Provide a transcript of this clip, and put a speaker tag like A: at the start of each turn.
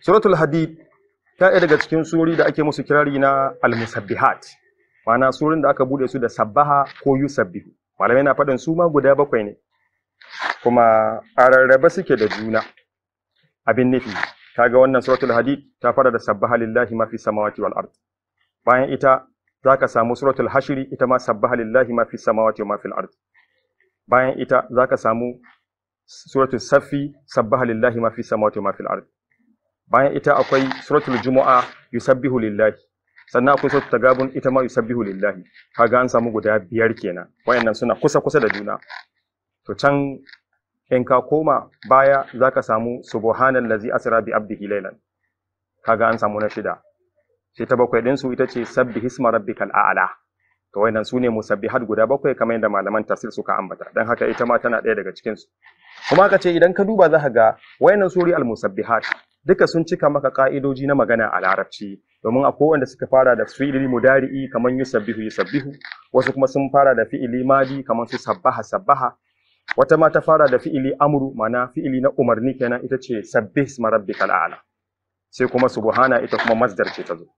A: Suratul Hadid ta ɗaya daga cikin surori da ake musu kirari na al-musabbihat, ma'ana surorin da aka bude su da sabbaha ko yusabbihu. Malamai na faɗin su ma guda bakwai ne, kuma a rarrabe suke da juna. Abin nufi, kaga wannan Suratul Hadid ta fara da sabbaha lillahi ma fi samawati wal ard. Bayan ita zaka samu Suratul Hashri, ita ma sabbaha lillahi ma fi samawati wa ma fil ard. Bayan ita zaka samu Suratul Saffi, sabbaha lillahi ma fi samawati wa ma fil ard. Bayan ita akwai Suratul Jumu'a, yusabbihu lillahi. Sannan akwai Suratul Tagabun, ita ma yusabbihu lillahi. Kaga an samu guda biyar kenan. Wayannan suna kusa kusa da juna. To can in ka koma baya zaka samu subhanallazi asra bi abdihi laylan. Kaga an samu na shida. Sai ta bakwai din su ita ce sabbihisma rabbikal a'la. To wayannan sune musabbihat guda bakwai kamar yadda malaman tafsir suka ambata. Dan haka ita ma tana ɗaya daga cikin su. Kuma aka ce idan ka duba zaka ga wayannan suri al-musabbihat duka sun cika maka ka'idoji na magana a larabci, domin akwai wanda suka fara da fi'ili mudari'i kamar yusabbihu yusabbihu, wasu kuma sun fara da fi'ili madi kamar su sabbaha sabbaha, wata ma ta fara da fi'ili amru, ma'ana fi'ili na umarni kenan, ita ce sabbih isma rabbikal a'la. Sai kuma subhana, ita kuma masdar ce ta zo.